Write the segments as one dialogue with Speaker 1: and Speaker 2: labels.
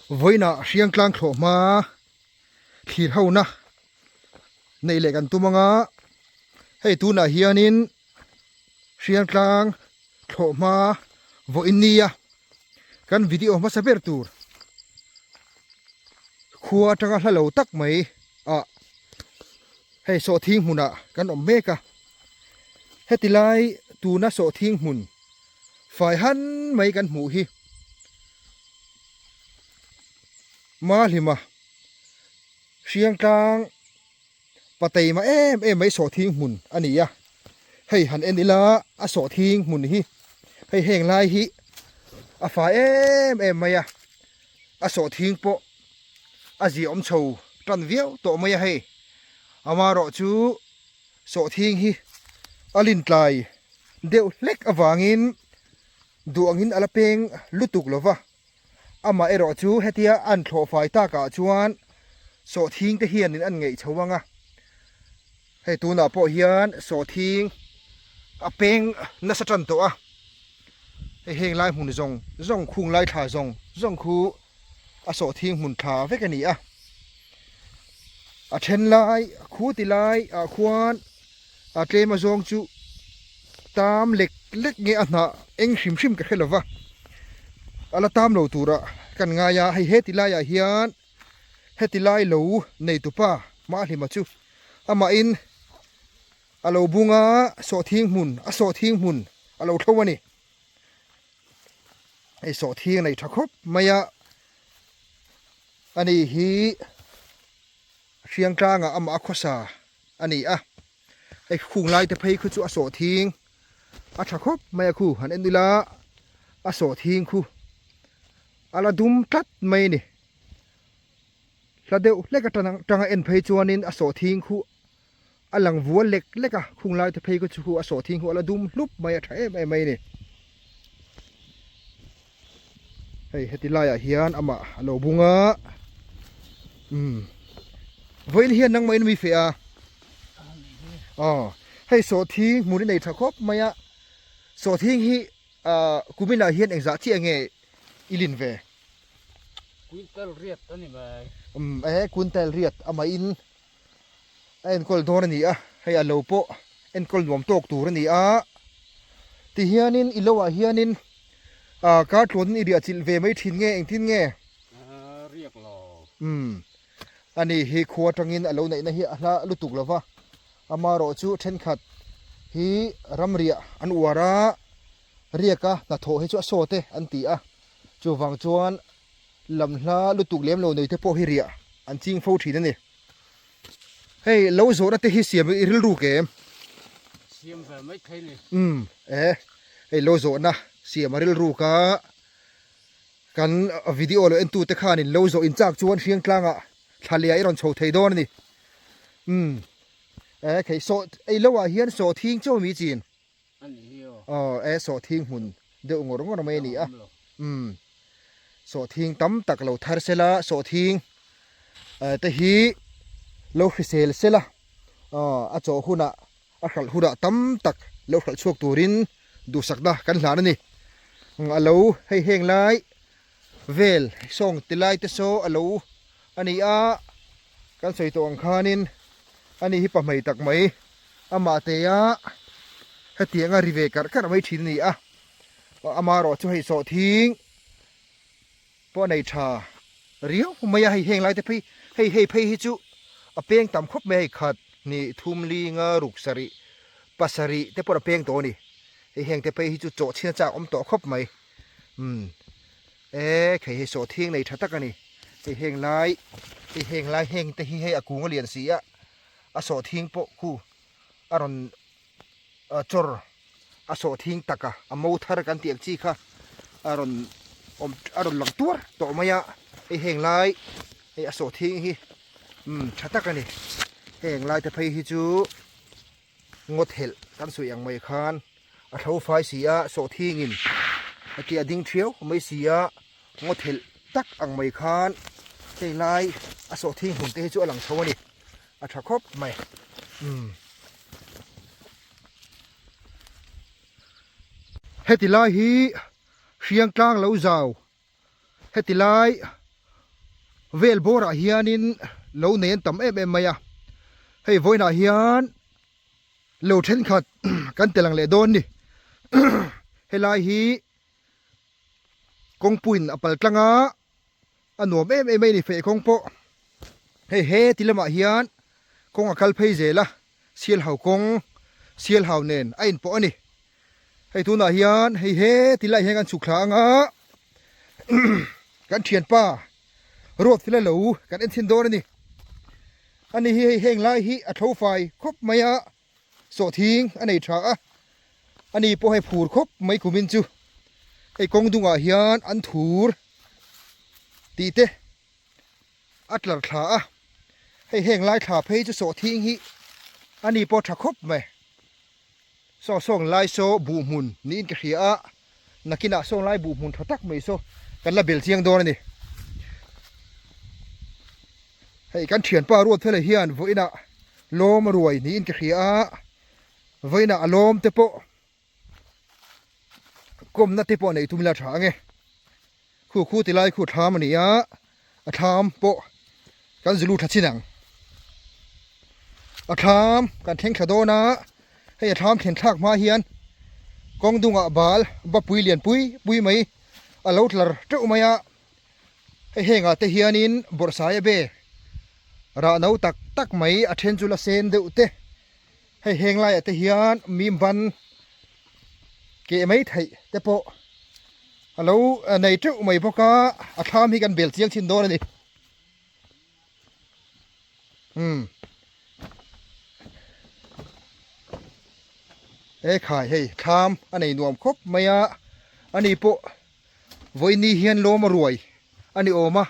Speaker 1: Vawiinah Hriangtlang thlawhhma thlir hona neih leh kan tum anga hei tunah hianin Hriangtlang thlawhhma vawiin nia kan video hmasa ber tur khua atanga hla lo tak mai ah hei sawhthing hmunah kan awm mek a heti lai tuna sawhthing hmun fai han mai kan hmuh hi Mahlima Hriangtlang Pateima em em mai sawhthing hmun a ni a, hei han en ila a sawhthing hmun hi hei heng lai hi a fai em em mai a, a sawhthing pawh a ziaawm chho tan viau tawh mai a hei amaherawh chu sawhthing hi a lintlai deuh hlek avangin duh angin a la peng lutuk lo va. Amaherawh chu hetia an thlawh fai takah chuan sawhthing te hianin an ngeih chho ang a, hei tunah pawh hian sawhthing a peng nasa tan tawh a, hei heng lai hmun zawng zawng khung lai thla zawng zawng khu a sawhthing hmun thla vek a ni a, a then lai khu ti lai ah khuan a tlem a zawng chu tam lek lek nge a hnah eng hrim hrim ka hre lova a la tam lo tura kan ngai a hei heti laiah hian heti lai lo nei tupa Mahlima chu amahin a lo bung a sawhthing hmun a sawhthing hmun a lo thlo a ni hei sawhthing nei tha khawp mai a ani hi Hriangtlangah amah a khawsa a ni a, hei khung lai te phei khu chu a sawhthing a tha khawp mai a khu han en ila a sawhthing khu a la dum tlat mai a ni hla deuh hlek atanga en phei chuanin a sawhthing khu a lang vual lek lek a khung lai te phei khu chu a sawhthing khu a la dum hlup mai a tha em em mai a ni hei heti laiah hian amah a lo bung a umm vawiin hian nangmah in mi feh a aw hei sawhthing hmun i nei tha khawp mai a sawhthing hi ah kuminah hian engzah chiah nge i lin ve
Speaker 2: quintal riat a ni mai
Speaker 1: umm e quintal riat amah in a enkawl dawn a ni a hei a lo pawh enkawl nuam tawk tur a ni a tihianin i lo ah hianin ah kar tluanin i riah chilh ve mai thin nge engtin nge
Speaker 2: riak lo
Speaker 1: umm ani hi khua atangin a lo neihna hi a hla lutuk lo va amaherawh chu thenkhat hi ramriah an uar a riaka hnathawh hi chu a sawt e an ti a chuvang chuan lam hla lutuk lem lo nei te pawh hi riah an ching fo thin a ni. Hei lo zawhna te hi siam i rilru ke em?
Speaker 2: Siam ve mai thei ni.
Speaker 1: Umm e hei lo zawhna siam a rilru ka kan video lo entu te khanin lo zawh in chak chuan Hriangtlangah thla leh ah i rawn chho thei dawn a ni. Umm e khei sawh ei lo ah hian sawhthing chaw mi chin. Aw e sawhthing hmun deuh ngawr ngawr mai a ni a umm sawhthing tam tak lo thar sela sawhthing te hi lo hrisel sela aw a chawh hunah a hralh hunah tam tak lo hralh chhuak turin duhsakna kan hlan a ni a lo hei heng lai vel sawng ti lai te saw a lo a ni a kan sawi tawh ang khanin ani hi pahmei tak mai amah te a hetiang a ri ve karh karh mai thin a ni a amaherawh chu hei sawhthing pawh a nei tha riau mai a hei heng lai te phei hei hei phei hi chu a peng tam khawp mai a hei khat hnih thum li nga ruk sarih pasarih te pawh a peng tawh a ni hei heng te phei hi chu chawh chhin a chak awm tawh khawp mai. Umm e khei hei sawhthing nei tha tak a ni hei heng lai hei heng lai heng te hi hei a kung a lian si a a sawhthing pawh khu a rawn chawr a sawhthing tak a a mo thar kan tih ang chi kha a rawn awm a rawn lang tuar tawh mai a hei heng lai hei a sawhthing hi umm tha tak a ni heng lai te phei hi chu Ngaw thelh kan sawi ang mai khan a thlo fai si a, sawhthingin a tia ding thiau mai si a, ngaw thelh tak ang mai khan hei lai a sawhthing hmun te hi chu a lang chho a ni, a tha khawp mai. Umm. Heti lai hi Hriangtlang lo zau, heti lai. vel bawrah hianin lo nei an tam em em mai a, hei vawiinah hian lo thenkhat kan tel ang leh dawn ni. Helai hi kawngpuiin a pal tlang a, a nuam em em mai a ni feh kawng pawh. Hei he ti lamah hian kawng a kal phei zel a, Sialhau kawng Sialhau nen a inpawh a ni. Hei tunah hian hei he ti lai hian kan chhuk thla anga kan thianpa road fila lo kan en thin dawn a ni. Ani hi hei heng lai hi a tho fai khawp mai a, sawhthing a nei tha a, ani pawh hei phur khawp mai kumin chu hei kawng dungah hian an thur tih te a tlar thla a, hei heng lai thla phei chu sawhthing hi ani pawh tha khawp mai. Saw sawng lai saw buh hmun niin ka hria a, nakinah sawng lai buh hmun tha tak mai saw kan la bel chiang dawn a ni. Hei kan thianpa Ruatfela hian vawiinah lawm a ruai niin ka hria a, vawiinah a lawm te pawh kawmna te pawh neih tum ila tha ang e. Khu khu ti lai khu thlam a ni a, a thlam pawh kan zulu tha chin ang. A thlam kan thleng thla dawn a, hei a thlam thlen thlak hma hian kawng dungah bal bapui lian pui pui mai a lo tlar teuh mai a, hei hengah te hianin bawrhsai a be rah no tak tak mai a then chu la sen deuh te. Hei heng laiah te hian mim ban keh mai theih te pawh a lo nei teuh mai bawk a, a thlam hi kan bel chiang thin dawn a ni. Umm. E khai hei thlam a nei nuam khawp mai a, ani pawh vawiin hian lawm a ruai a ni awm a,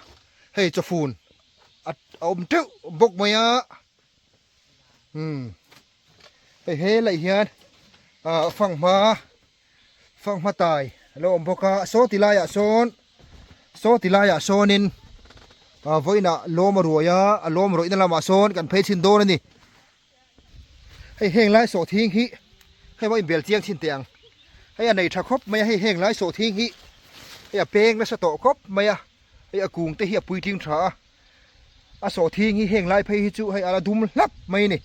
Speaker 1: hei chawfun a awm teuh bawk mai a. Umm hei he laih hian ah fanghma fanghma tai a lo awm bawk a saw ti laiah sawn saw ti laiah sawnin ah vawiinah lawm a ruai a a lawm rawihna lamah sawn kan phei chhin dawn a ni hei heng lai sawhthing hi hei pawh inbel chiang chhin teh ang hei a nei tha khawp mai a hei heng lai sawhthing hi hei a peng nasa tawh khawp mai a hei a kung te hi a puitling tha a. A sawhthing hi heng lai phei hi chu hei a la dum hlap mai a ni.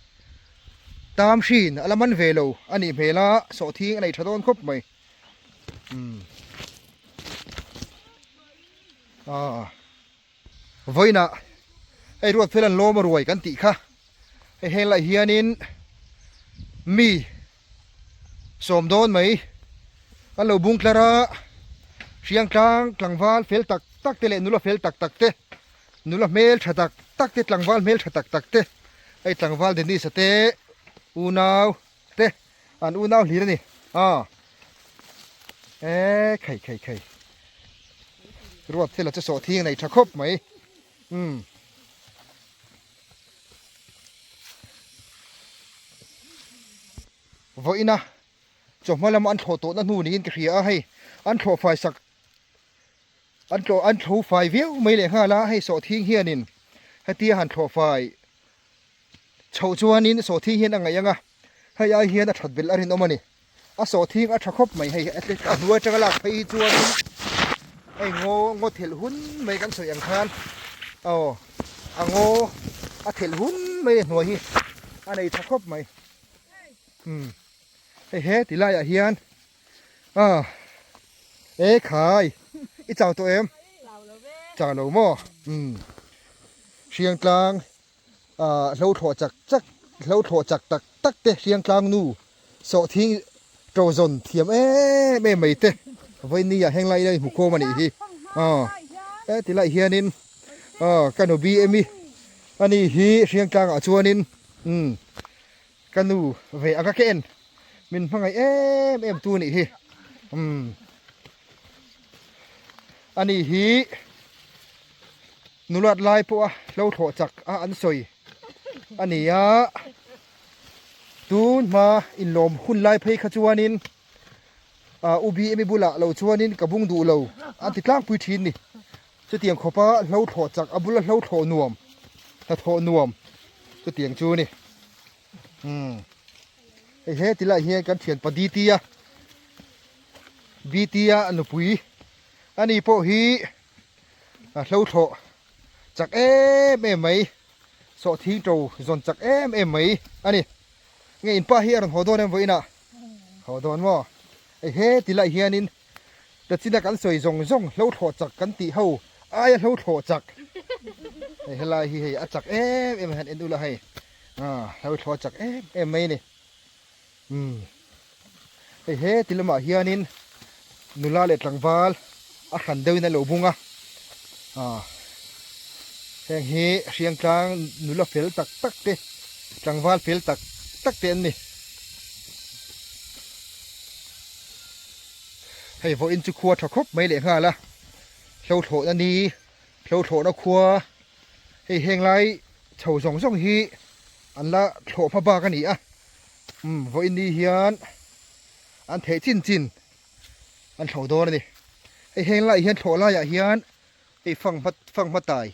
Speaker 1: Tam hrin a la man ve lo a nih hmel a, sawhthing a nei tha dawn khawp mai. Umm. Ah. Vawiinah hei Ruatfel an lawm a ruai kan tih kha. Hei heng lai hianin mi sawm dawn mai an lo bung tlar a, hriangtlang tlangval fel tak tak te leh nula fel tak tak te, nula hmel tha tak tak te, tlangval hmel tha tak tak te, hei tlangval Dennis-a te unau te an unau hlir a ni a e khai khai khai ruat thil a che sawh thing nei tha khawp mai umm. Vawiina chawhma lama an thlawh tawhna hnu niin ka hria a, hei an thlawh fai sak an thlawh an thlo fai viau mai leh nghal a, hei sawhthing hianin hetia han thlawh fai chhoh chuanin sawhthing hian a ngaih ang a, hei ai hian a that belh a rinawm a ni. A sawhthing a tha khawp mai hei a hnuai atanga lak phei hi chuanin hei ngaw ngaw thelh hun mai kan sawi ang khan aw a ngaw a thelh hun mai a hnuai hi a nei tha khawp mai umm hei he ti laiah hian a e khai i chau tawh em chau lo maw umm hriangtlang ah hlo thlawh chak chak hlo thlawh chak tak tak te hriangtlang nu sawhthing to zawn thiam em em mai te vawiin ah heng lai lai hmu khawm a nih hi aw he ti lai hianin aw ka nu bm i ani hi hriangtlang ah chuanin umm ka nu ve anga ka en min hmangaih em em tu a nih hi umm ani hi. Nulat lai pawha hlo thlawh chak a an sawi a ni a, tun hma inlawm hun lai phei kha chuanin ah U BM-i bulah lo chuanin ka bung duh lo an ti tlangpui thin ni. Chutiang khawpa hlo thlawh chak a bula hlo thlawh nuam, hnathawh nuam chutiang chu a ni. Umm hei he ti lai hian kan thianpa DT-a BT-a nupui ani pawh hi. A hlo thlawh Chak em em mai, sawhthing to zawn chak em em mai a ni. Nge in pa hi a rawn haw dawn em vawiinah? Haw dawn maw? Hei he ti lai hianin tachina kan sawi zawng zawng hlo thlawh chak kan tih ho aia hlo thlawh chak. Hei helai hi hei a chak em em han en ula hei hlo thlawh a chak em em mai a ni. Umm hei he ti lamah hianin nula leh tlangval a hran deuhin a lo bung a ah heng hi hriangtlang nula fel tak tak te tlangval fel tak tak te an ni hei vawiin chu khua tha khawp mai leh nghal a hlo thlawhna ni hlo thlawhna khua hei heng lai chho zawng zawng hi an la thlawh hma bak a ni a. Umm vawiin ni hian an theih chin chin an thlo dawn a ni. Hei heng laiah hian thlawh laiah hian hei fanghma fanghma tai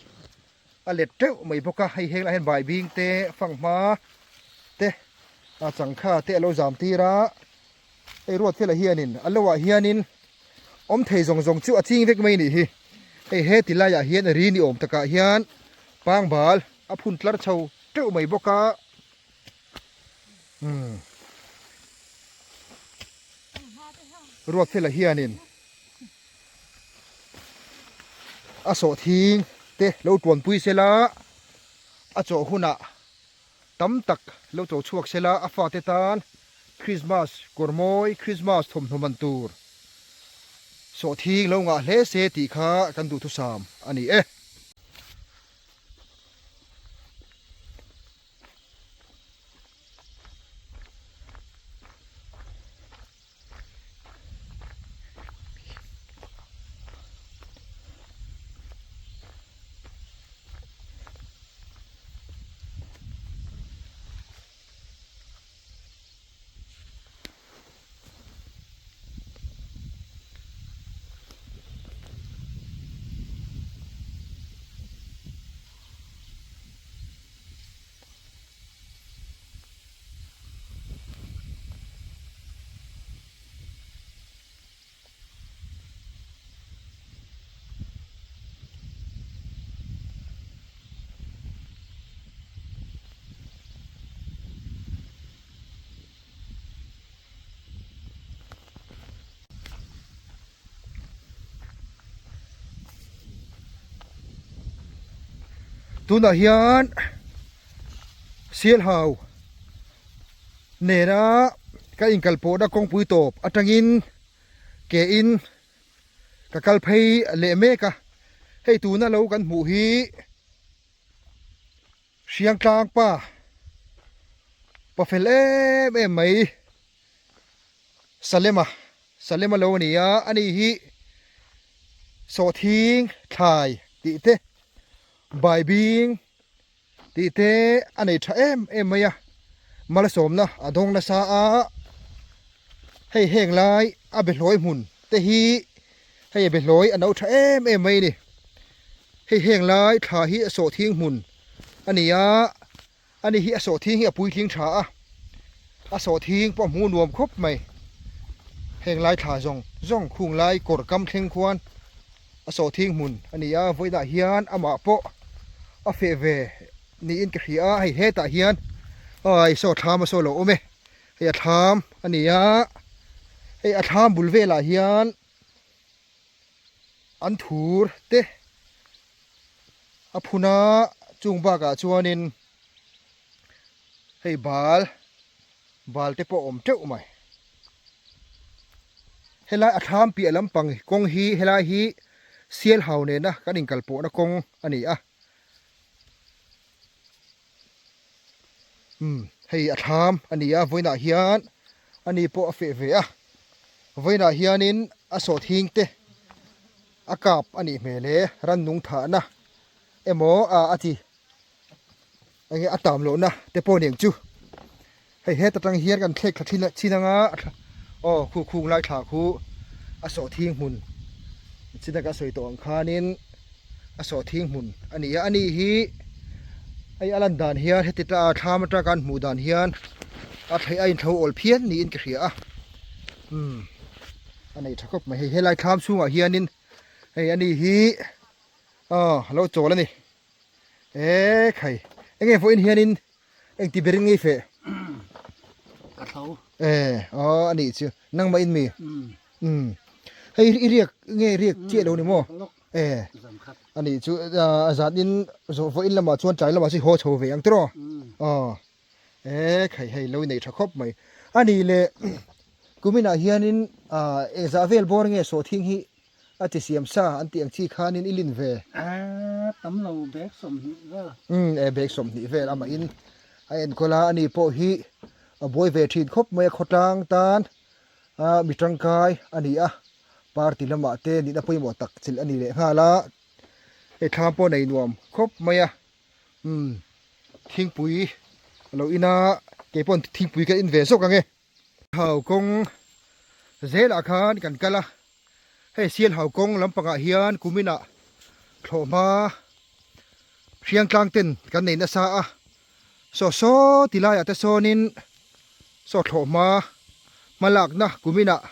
Speaker 1: a let teuh mai bawk a, hei heng laiah hian baibing te fanghma te a changkha te a lo zam tir a, hei ruat velah hianin a lo ah hianin awm thei zawng zawng chu a ching vek mai a nih hi. Hei heti laiah hian ri ni awm takah hian pangbal a phun tlar chho teuh mai bawk a. Umm Ruatfela hianin a sawhthing te lo tuanpui sela a chawh hunah tam tak lo cho chhuak sela a fate tan Christmas kawr mawi Christmas thawmhnaw man tur sawhthing lo ngah hle se tih kha kan duhthusam a ni e. Tunah hian Sialhau nena ka inkal pawhna kawngpui tawp atangin ke in ka kal phei leh mek a, hei tuna lo kan hmuh hi Hriangtlang pa pa fel em em mai Salema Salema lo a ni a, ani hi sawhthing thlai tih te baibing tih te a nei tha em em mai a, malsawmna a dawng nasa a, hei heng lai a behlawi hmun te hi hei a behlawi a no tha em em mai a ni. Hei heng lai thla hi a sawhthing hmun a ni a, ani hi a sawhthing hi a puitling tha a, a sawhthing pawh a hmuh nuam khawp mai. Heng lai thla zawng zawng khung lai kawr kam thleng khuan a sawhthing hmun a ni a, vawiinah hian amah pawh a feh ve niin ka hria a, hei hetah hian ai saw thlam a saw lo awm e, hei a thlam a ni a, hei a thlam bul velah hian. An thur te a phun a, chung bakah chuanin hei bal bal te pawh a awm teuh mai. Helai a thlam piah lampang kawng hi helai hi Sialhau nena kan inkalpawhna kawng a ni a. Umm hei a thlam a ni a vawiinah hian ani pawh a feh ve a vawiinah hianin a sawhthing te a kap a nih hmel e rannung thahna emaw a a ti enge a tam lohna te pawh nen chu hei heta tang hian kan thlek thla thin chin anga aw khu khung lai thla khu a sawhthing hmun chin a ka sawi tawh ang khanin a sawhthing hmun a ni a ani hi hei a lan dan hian heti ta thlam atanga kan hmuh dan hian a theih a inthlo awl phian niin ka hria a umm a nei tha khawp mai hei helai thlam chhungah hianin hei ani hi aw a lo chawl a ni. E khai enge vawiin hianin engti berin ngei feh?
Speaker 2: Ka tho.
Speaker 1: E aw anih chu nangmah in mi? Umm hei i riak nge riak chiah lo ni maw? E anih chu a zan in zawh vawiin lamah chuan tlai lamah chu i haw chho ve ang tiraw? Aw E khai hei lo nei tha khawp mai. A nih leh kuminah hianin engzah vel bawr nge sawhthing hi a ti siam sa an tih ang chi khanin i lin ve?
Speaker 2: A tam lo bag 20 vel.
Speaker 1: Umm e bag 20 vel amahin a enkawl a, ani pawh hi a buai ve thin khawp mai a khawtlang tan a mi tangkai a ni a, party lamah te nihna pawimawh tak chilh a ni leh nghal a, hei thlam pawh nei nuam khawp mai a. Umm thingpui a lo in a kei pawh thingpui ka in ve zawk ang e. Hau kawng zelah khan kan kal a, hei sial hau kawng lampangah hian kuminah thlawhhma hriang tlang ten kan nei nasa a, saw saw ti laiah te sawnin saw thlawhhma hmalakna kuminah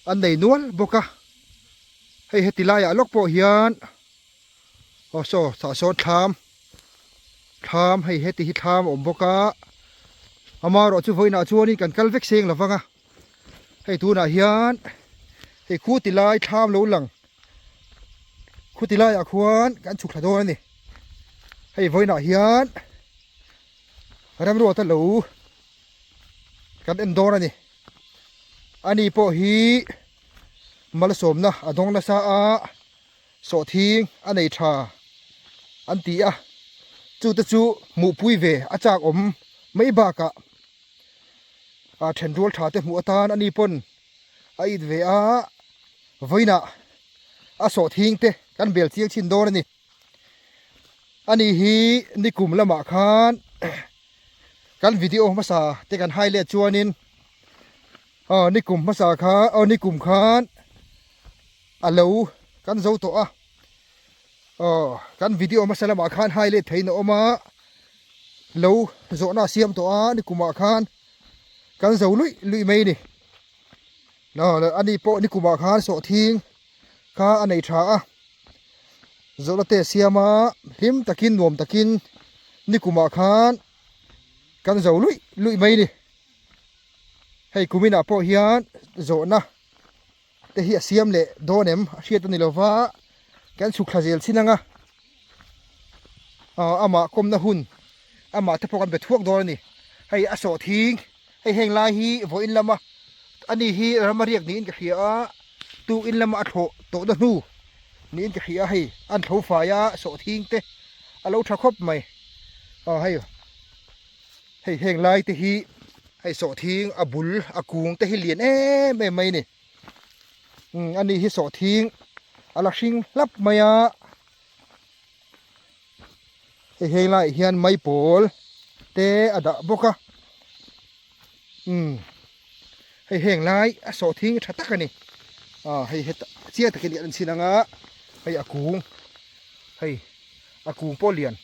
Speaker 1: an nei nual bawk a. Hei heti laiah lawk pawh hian aw saw tah sawn thlam thlam hei heti hi thlam a awm bawk a amaherawh chu vawiinah chuanin kan kal vek seng lovang a hei tunah hian hei khu ti lai thlam lo lang khu ti laiah khuan kan chhuk thla dawn a ni hei vawiinah hian ramruata lo kan en dawn a ni ani pawh hi. Malsawmna a dawng nasa a, sawhthing a nei tha an ti a, chute chu hmuhpui ve a chak awm mai bakah a thenrual tha te hmuh atan ani pawn a it ve a, vawiinah a sawhthing te kan bel chiang chhin dawn a ni. Ani hi nikum lamah khan kan video hmasa te kan highlight chuanin Aw nikum hmasa kha aw nikum khan a lo kan zo tawh a aw kan video hmasa lamah khan hai let theiin a awm a lo zawhna a siam tawh a nikumah khan kan zo luih luih mai a ni aw ani pawh nikumah khan sawhthing kha a nei tha a zawhna te a siam a hlim takin nuam takin nikumah khan kan zo luih luih mai a ni. Hei kuminah pawh hian zawhna te hi a siam leh dawn em a hriat a ni lova kan chhuk thla zel chin anga aw amah kawmna hun amah te pawh kan be thuak dawn a ni hei a sawh thing hei heng lai hi vawiin lama ani hi rama riak niin ka hria a tukin lama a thlawh tawhna hnu niin ka hria a hei an thlo fai a sawh thing te a lo tha khawp mai aw hei. Hei heng lai te hi hei sawhthing a bul a kung te hi lian em em mai a ni umm ani hi sawhthing a la hring hlap mai a hei heng laiah hian maipawl te a dah bawk a umm hei heng lai a sawhthing tha tak a ni ah hei heta chiang takin an chhin ang a hei a kung hei. A kung pawh lian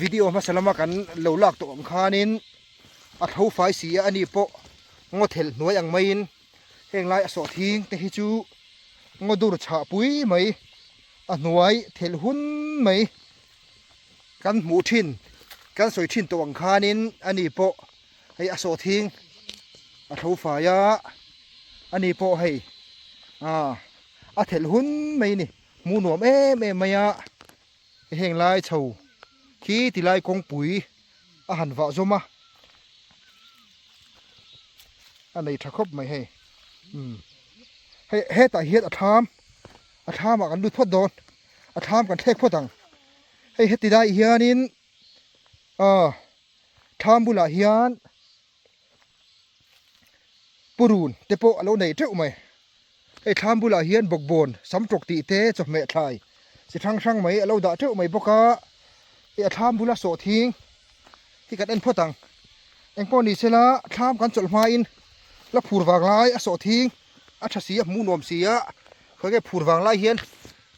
Speaker 1: video hmasa lama kan lo lak tawh ang khanin a tho fai si a ani pawh ngaw thelh hnuai ang maiin heng lai a sawh thing te hi chu ngaw dur chhah pui mai a hnuai thelh hun mai kan hmuh thin kan sawi thin tawh ang khanin ani pawh hei a sawh thing a tho fai a ani pawh hei ah a thelh hun mai a ni. Hmuh nuam em em mai a, heng lai chho khi ti lai kawngpui a han vah zawm a, a nei tha khawp mai hei umm hei hetah hian a thlam a thlam ah kan lut phawt dawn a thlam kan thlek phawt ang hei heti lai hianin aw thlam bulah hian purun te pawh a lo nei teuh mai hei thlam bulah hian bawkbawn sam tawk tih te chawhmeh thlai chi hrang hrang mai a lo dah teuh mai bawk a hei a thlam bula sawhthing hi kan en phawt ang engpawh ni sela thlam kan chawlh hmain la phur vang lai a sawhthing a tha si a hmuh nuam si a khawi nge phur vang lai hian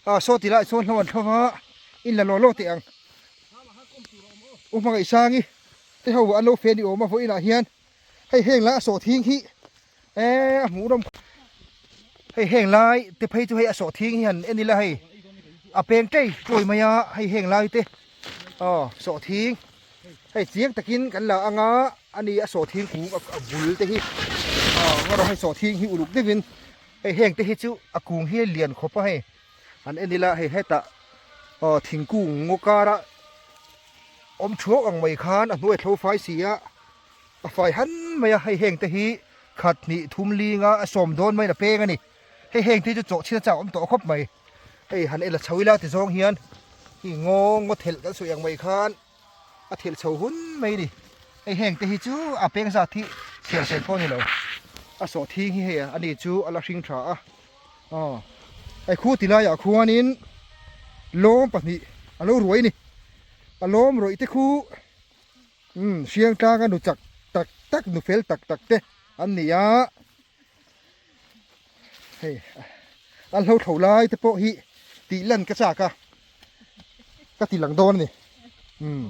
Speaker 1: ah saw ti lai chuan hlo an thlova in la law law teh ang u hmangaihsangi te ho an lo fe ni awm a vawiinah hian hei heng lai a sawh thing hi eh a hmuh rawm hei heng lai te phei chu hei a sawh thing hi han en ila hei A peng ṭei ṭuai mai a, hei heng lai te aw sawhthing hei chiang takin kan la ang a, ani a sawhthing kung a bul te hi aw ngarawh hei sawhthing hi uluk deuhin hei heng te hi chu a kung hi a lian khawp a hei han en ila hei hetah aw thingkung ngaw kara awm thuak ang mai khan a hnuai a thlo fai si a. A fai han mai a, hei heng te hi khat hnih thum linga a sawm dawn maiin a peng a ni. Hei heng te chu chawh chhin a chak awm tawh khawp mai. Hei han en la chho ila ti zawng hian hi ngaw ngaw thelh kan sawi ang mai khan a thelh chho hun mai a ni. Hei heng te hi chu a peng zat hi chhiar sawi pawh a ni lo. A sawh thing hi hei a ni chu a la hring tha a. Aw hei khu ti laiah khuanin lawm pahnih a lo ruai a ni. A lawm rawih te khu. Umm Hriangtlanga nu chak tak tak nu fel tak tak te an ni a, hei an hlo tho lai te pawh hi tih lan ka chak a, ka ti lang dawn a ni umm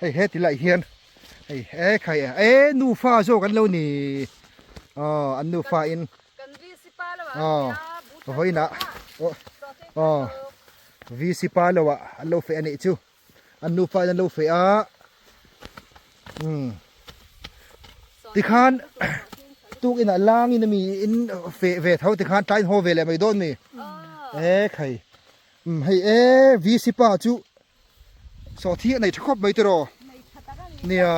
Speaker 1: hei he ti laiah hian hei e khai e nufa zawk an lo ni aw an nufa in aw vawiinah aw VC pa lo ah an lo feh a nih chu. An nufa in an lo feh a umm tikhan tuk inah lang in ami in feh ve tho tikhan tlai in haw ve leh mai dawn mi e khai umm hei e VC pa chu sawhthing a nei tha khawp mai tiraw nia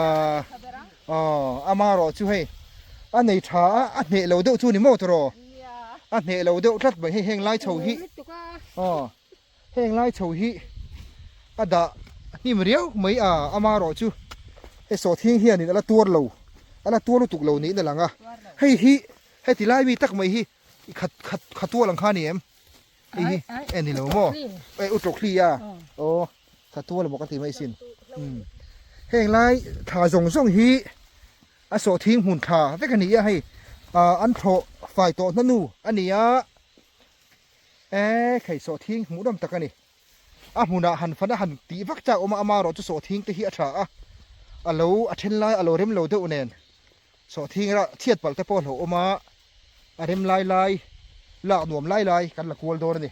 Speaker 1: aw ama erawh chu hei a nei tha a a hneh lo deuh chu ni maw tiraw a hneh lo deuh tlat mai hei heng lai chho hi aw. Heng lai chho hi a dah hnim riau mai a, amaherawh chu hei sawhthing hianin a la tuar lo, a la tuar lutuk lo niin a lang a. Hei hi heti lai mi tak mai hi khat khat khat tual ang kha a ni em? Hei hi e ni lo maw? E u tawk hli a, aw khat tual emaw ka ti mai sin. Heng lai thla zawng zawng hi a sawhthing hmun thla vek a ni a, hei an thlawh fai tawh hna nu a ni a. E khei sawhthing hmuhnawm tak a ni. A hmunah han fan a han tih vak chak awm a, ama erawh chu sawhthing te hi a tha a, a lo a then lai a lo rem lo deuh nen sawhthing rah chhiat palh te pawh a hlauhawm a, a rem lai lai lak nuam lai lai kan la kual dawn a ni.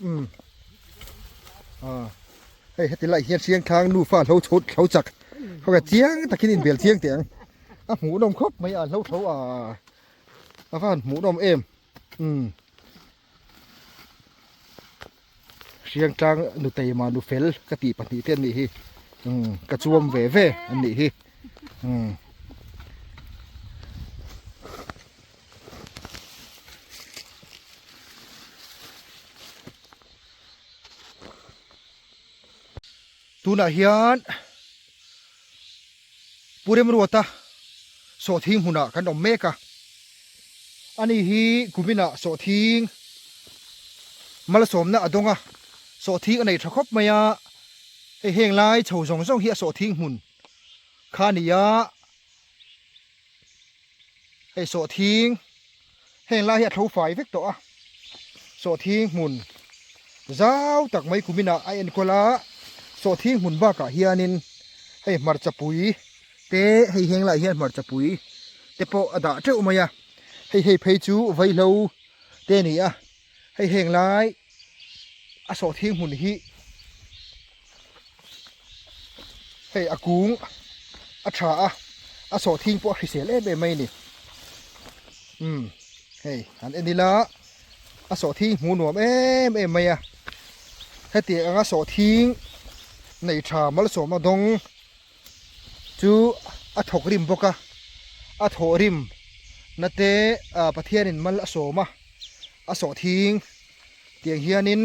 Speaker 1: Umm ah hei heti lai hian Hriangthlang nufa hlo chho hlo chak khaw ka chiang takin inbel chiang teh ang a hmuhnawm khawp mai a hlo tho a a va han hmuhnawm em umm Hriangtlang nuteima nufel ka tih pahnih te an nih hi umm ka chuam ve ve an nih hi umm. Tunah hian Pu Remruata sawhthing hmunah kan awm mek a, ani hi kuminah sawhthing malsawmna a dawng a, sawhthing a nei tha khawp mai a, hei heng lai chho zawng zawng hi a sawhthing hmun kha a ni a. Hei sawhthing heng lai hi a tho fai vek tawh a sawhthing hmun zau tak mai kuminah a enkawl a sawhthing hmun bakah hianin hei hmarcha pui te hei heng lai hian hmarcha pui te pawh a dah teuh mai a hei hei phei chu vaihlo te a ni a hei heng lai a sawhthing hmun hi hei a kung a tha a a sawhthing pawh a hrisel em em mai a ni umm hei han en ila a sawhthing hmuh nuam em em mai a hetiang anga sawhthing nei tha malsawmna dawng chu a thawk rim bawk a a thawh rim na te ah Pathianin mal a sawm a a sawhthing tiang hianin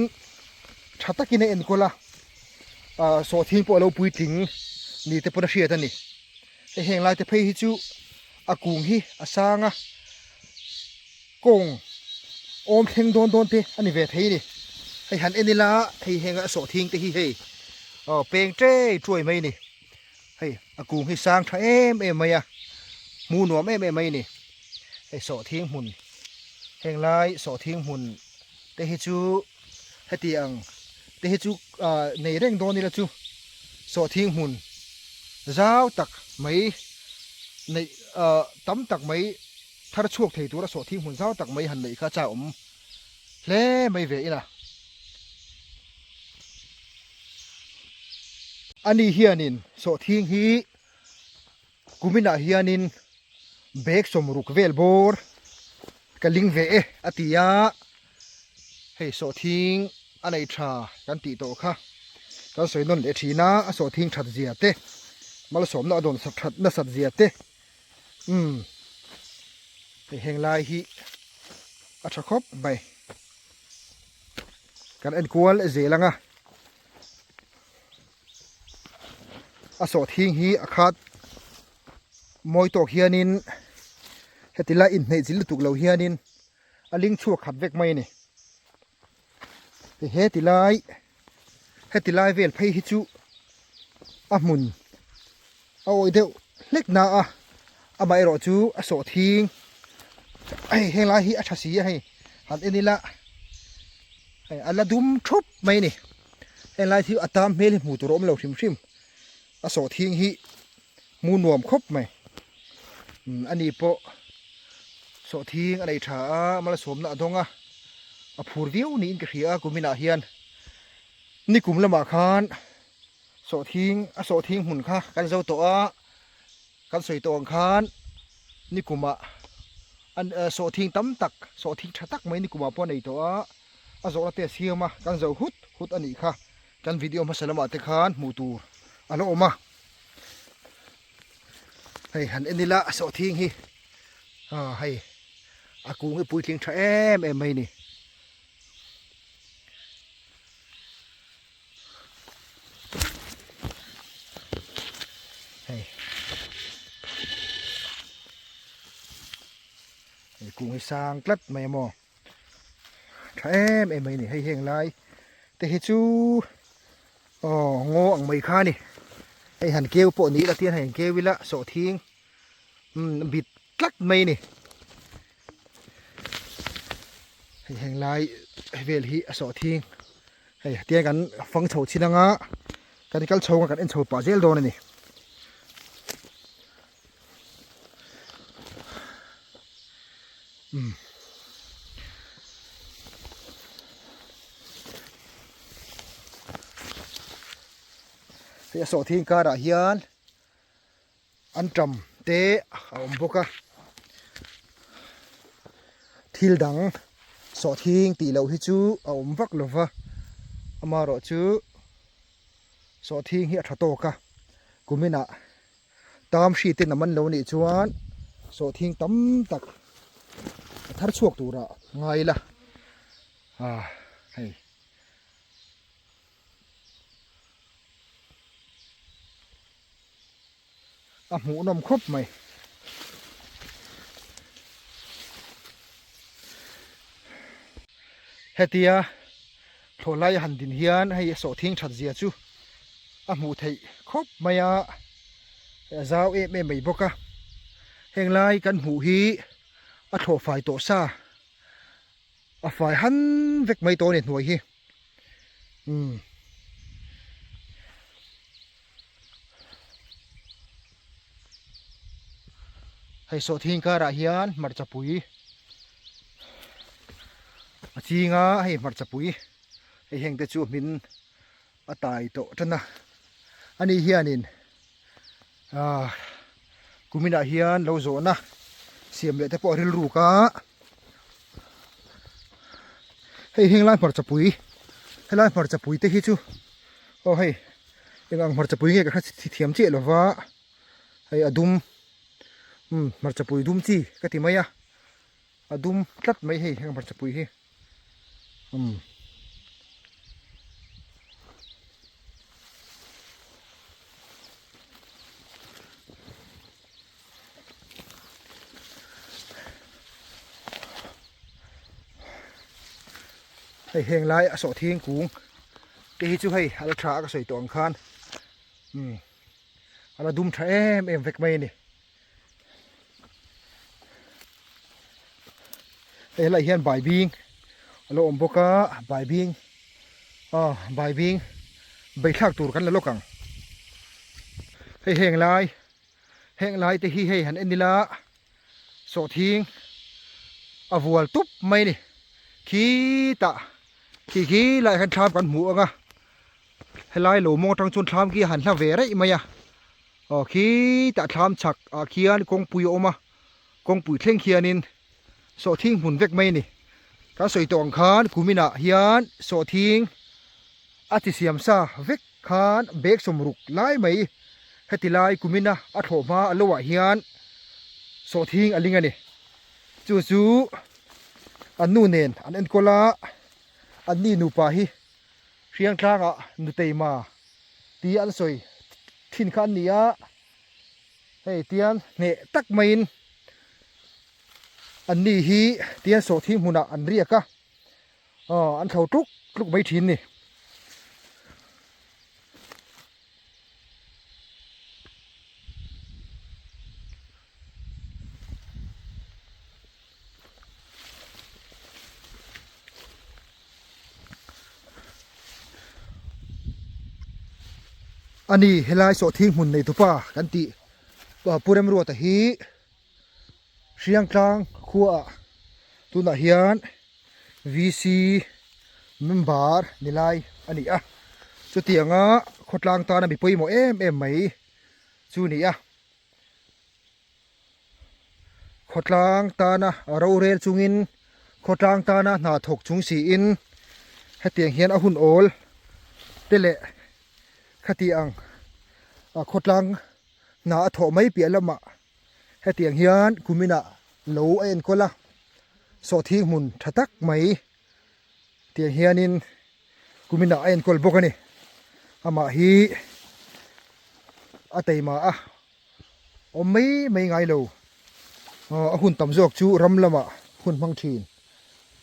Speaker 1: tha takin a enkawl a ah sawhthing pawh a lo puitling ni te pawn a hriat a ni hei heng lai te phei hi chu a kung hi a sang a kawng awm thleng dawn dawn te a ni ve thei a ni hei han en ila hei heng a sawhthing te hi hei aw peng ṭei ṭuai mai a ni hei a kung hi sang tha em em mai a hmuh nuam em em mai a ni hei sawhthing hmun heng lai sawhthing hmun te hi chu heti ang te hi chu ah nei reng dawn ila chu sawhthing hmun zau tak mai. Neih tam tak mai thar chhuak thei tura sawhthing hmun zau tak mai han neih kha chak awm hle mai ve ila. Ani hianin sawhthing hi kuminah hianin bag sawmruk vel bawr ka ling ve e a ti a, hei sawhthing a nei tha kan tih tawh kha kan sawi nawn leh thin a, a sawhthing that zia te malsawmna a dawn sak that nasat zia te umm hei heng lai hi a tha khawp mai kan enkual zel ang a. A sawhthing hi a khat mawi tawk hianin heti lai inhneih zil lutuk lo hianin a ling chhuak khat vek mai a ni. Hei heti lai heti lai vel phei hi chu a hmun a awih deuh hlek na a amaherawh chu a sawhthing hei heng lai hi a tha si a hei han en ila hei a la dum thup mai a ni. Heng lai hi a tam hmel hi hmuh tur a awm lo hrim hrim a sawhthing hi hmu nuam khawp mai umm ani pawh sawhthing a nei tha a malsawmna a dawng a a phur viau niin ka hria a kuminah hian nikum lamah khan sawhthing a sawhthing hmun kha kan zo tawh a kan sawi tawh ang khan nikumah an sawhthing tam tak sawhthing tha tak mai nikumah pawh a nei tawh a. A zawhna te a siam a, kan zo hut hut a nih kha. Kan video hmasa lamah te khan hmuh tur a la awm a. Hei han en ila a sawhthing hi ah hei a kung hi puitling tha em em mai a ni. Hei hei kung hi sang tlat mai a maw. Tha em em mai a ni hei heng lai te hi chu aw ngaw ang mai kha a ni hei han keu pawh ni ila tian hei han keu ila sawhthing umm bit tlat mai a ni hei heng lai vel hi a sawhthing hei tiang kan fang chho chin anga kan kal chho anga kan en chho pah zel dawn a ni. Umm. Hei a sawhthing karah hian anṭam te a awm bawk a thil dang sawhthing tih loh hi chu a awm vak lo va amaherawh chu sawhthing hi a tha tawk a kuminah Tam hri ten a man lo nih chuan sawhthing tam tak a thar chhuak tura ngai ila ah hei a hmuhnawm khawp mai. Hetia thlawhlai a han din hian hei sawhthing that zia chu a hmuh theih khawp mai a a zau em em mai bawk a heng lai kan hmuh hi a thlawh fai tawh sa a fai han vek mai tawh a ni hnuai hi umm. Hei sawhthing karah hian hmarcha pui a ching a hei hmarcha pui hei heng te chu hmin a tai tawh tan a ani hianin ah kuminah hian lo zawhna siam leh te pawh a rilruk a hei heng lai hmarcha pui helai hmarcha pui te hi chu aw hei eng ang hmarcha pui nge ka hre thiam chiah lo va hei a dum umm hmarcha pui dum chi ka ti mai a a dum tlat mai hei heng hmarcha pui hi umm. Hei heng lai a sawhthing kung te hi chu hei a la tha a ka sawi tawh ang khan umm a la dum tha em em vek mai a ni. Hei helaiah hian baibing a lo awm bawk a baibing aw baibing beithlak tur kan la lawk ang. Hei heng lai. Heng lai te hi hei han en ila sawhthing a vual tup mai a ni. Khitah khi khi laiah khan thlam kan hmu ang a, helai lo mawng atang chuan thlam khi a han hla ve raih mai a. Aw khitah thlam chhak ah khian kawngpui a awm a, kawngpui thleng khianin sawhthing hmun vek mai a ni. Kan sawi tawh ang khan kuminah hian sawhthing a chi siam sa vek khan bag sawmruk lai mai heti lai kumina a thlawh hma a lo ah hian sawhthing a ling a ni. Chu chu an nu nen an enkawl a, an ni nupa hi Hriangtlangah Nuteima tih an sawi thin kha an ni a, hei tian hneh tak maiin an ni hi tian sawhthing hmunah an riak a, aw an thlo tluk tluk mai thin ni. A ni helai sawhthing hmun nei tupa kan tih Pu Remruata hi Hriangtlang khuaah tunah hian VC member ni lai a ni a, chutianga khawtlang tana mi pawimawh em em mai chu a ni a. Khawtlang tana rorel chungin khawtlang tana hna thawk chung siin hetiang hian a hun awl te leh khati ang khawtlang hna a thawh mai piah lamah hetiang hian kuminah lo a enkawl a, sawhthing hmun tha tak mai tiang hianin kuminah a enkawl bawk a ni. Amah hi a teima a. Awm mai mai ngai lo. A hun tam zawk chu ram lamah hun hmang thin.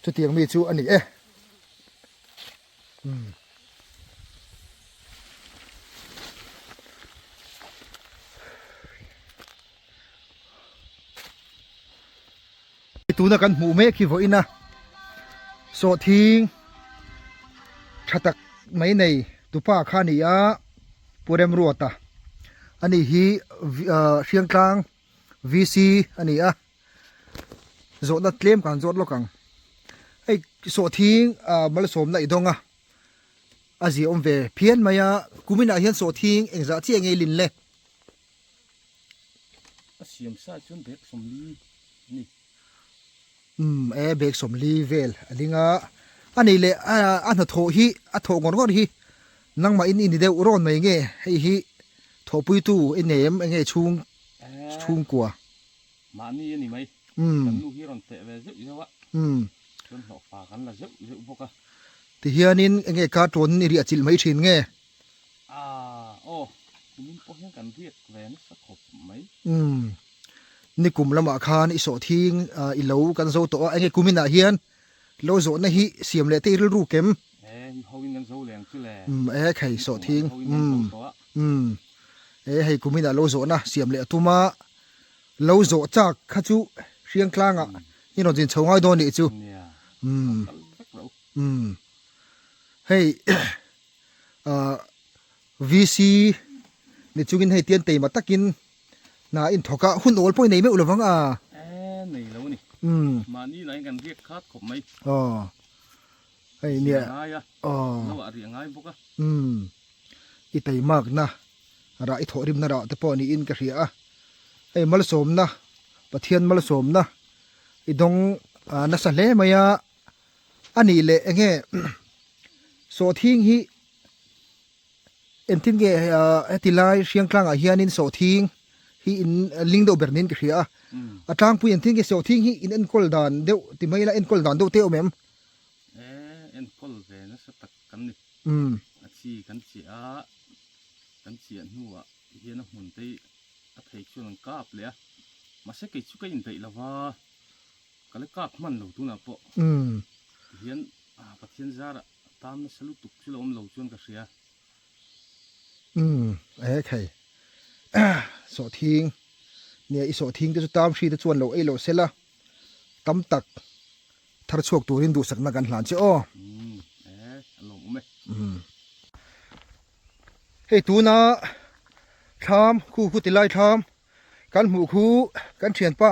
Speaker 1: Chutiang mi chu a ni e. Umm. Tuna kan hmuh mek hi vawiin a sawhthing tha tak mai nei tupa kha a ni a Pu Remruata a ni hi Hriangtlang VC a ni a zawhna tlem kan zawt lawk ang hei sawhthing malsawmna i dawng a a ziaawm ve phian mai a kuminah hian sawhthing engzah chiah nge i lin le.
Speaker 3: A siam sa chuan bag 40 a ni.
Speaker 1: Umm e bag 40 vel a ling a, a nei leh a hnathawh hi a thawh ngawr ngawr hi nangmah in i ni deuh rawn mai nge hei hi thawhpuitu i nei em enge chhung chhungkua.
Speaker 3: Mahni a ni mai. Kan nu hi rawn feh ve zeuh zeuh a, chuan hlawhfa kan la zeuh zeuh bawk a.
Speaker 1: Tihianin enge kar tawn i riah chilh mai thin nge?
Speaker 3: Ah, aw, kumin pawh hian kan riak ve nasa khawp mai.
Speaker 1: Umm, nikum lamah khan i sawhthing i lo kan zo tawh a, enge kuminah hian lo zawhna hi siam leh te i rilru kem?
Speaker 3: E, hi ho in kan zo leng chu le.
Speaker 1: Umm, e khai sawhthing, umm, umm, e hei kuminah lo zawhna siam leh a tum a, lo zawh chak kha chu Hriangtlangah i rawn zin chho ngai dawn nih chu.
Speaker 3: Nia, kal vek lo.
Speaker 1: Umm, hei. Ahh VC ni chungin hei tian teima takin hna a inthawk a, hun awl pawh i nei meuh lovang a.
Speaker 3: Eh nei lo a ni.
Speaker 1: Umm.
Speaker 3: Mahni lahin kan riak khat khawp mai.
Speaker 1: Aw. Hei nia.
Speaker 3: Riah ngai a.
Speaker 1: Aw.
Speaker 3: Lo ah riah ngai bawk a.
Speaker 1: Umm. I teimakna rah i thawhrimna rah te pawh niin ka hria a. Hei malsawmna Pathian malsawmna i dawng nasa hle mai a. A nih leh eng nge sawhthing hi engtin nge heti lai Hriangtlangah hianin sawhthing hi in ling deuh ber niin ka hria a, a tlangpui engtin nge sawhthing hi in enkawl dan deuh ti mai ila enkawl dan deuh te a awm em?
Speaker 3: E enkawl ve nasa tak kan ni. A chi kan chiah a, kan chiah hnuah hian a hmun te hi a thei chuan an kap leh a, mahse kei chu ka indaih lova. Ka la kap hman lo tunah pawh.
Speaker 1: Umm.
Speaker 3: Tihian Pathian zarah tan nasa lutuk chu la awm lo chuan ka hria.
Speaker 1: Umm e thei. Sawhthing nia i sawhthing te chu tam hri te chuan lo ei loh sela tam tak thar chhuak turin duhsakna kan hlan che aw.
Speaker 3: Umm e a lawmawm e.
Speaker 1: Umm. Hei tuna thlam khu khu ti lai thlam. Kan hmuh khu kan thianpa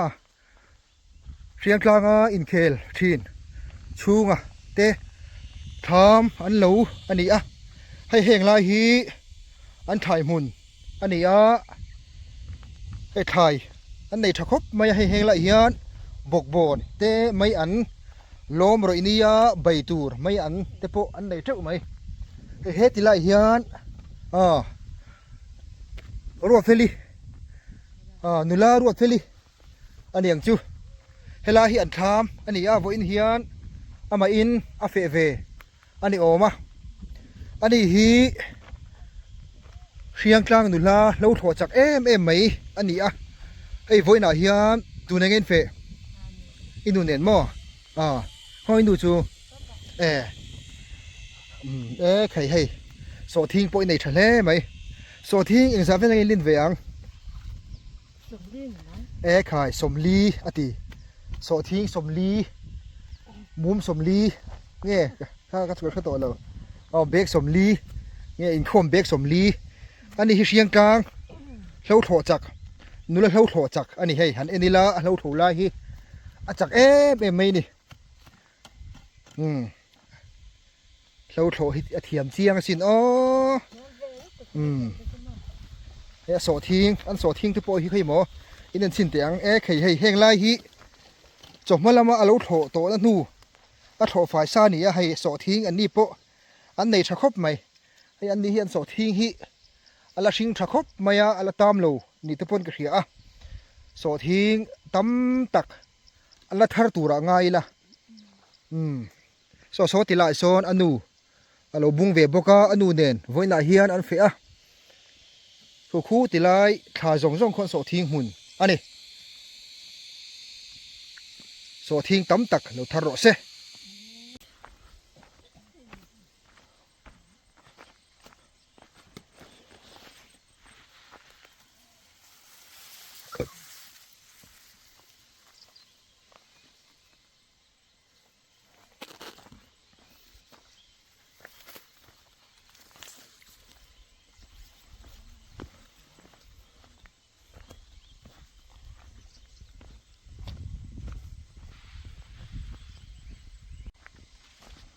Speaker 1: Hriangtlanga inkhel thin chhunga te thlam an lo a ni a, hei heng lai hi an thlai hmun a ni a, hei thlai an nei tha khawp mai a, hei heng lai hian bawkbawn te mai an lawm rawih nia bei tur mai an te pawh an nei teuh mai, hei heti lai hian ah Ruatfeli ah nula Ruatfeli. a ni ang chu helai hi an thlam a ni a vawiin hian amah in a feh ve a ni awm a ani hi Hriangtlang nula hlo thlawh chak em em mai a ni a hei vawiin ah hian tun eng in feh i nu nen maw ah khaw i nu chu e umm e khai hei sawhthing pawh i nei tha hle mai sawhthing engzah vel ang in lin ve ang. E khai sawmli a ti sawhthing sawmli mum sawmli nge kha ka chhuah hre tawh lo aw bag sawmli nge inkhawm bag sawmli a ni hi hriang tlang hlo thlawh chak nula hlo thlawh chak a ni hei han en ila a hlo tho lai hi a chak em em mai a ni umm hlo thlawh hi a thiam chiang asin aww umm hei a sawhthing an sawhthing te pawh hi khawi maw in en chhin teh ang e khei hei heng lai hi chawhma lama a lo thlawh tawh na hnu a thlawh fai sa a ni a hei sawhthing an ni pawh an nei tha khawp mai hei an ni hi an sawhthing hi a la hring tha khawp mai a a la tam lo ni te pawn ka hria a sawhthing tam tak a la thar turah ngai ila umm. Saw saw ti lai sawn a nu a lo bung ve bawk a, a nu nen vawiinah hian an feh a, khu khu ti lai thla zawng zawng khawn sawhthing hmun a ni. Sawhthing tam tak lo thar rawh se.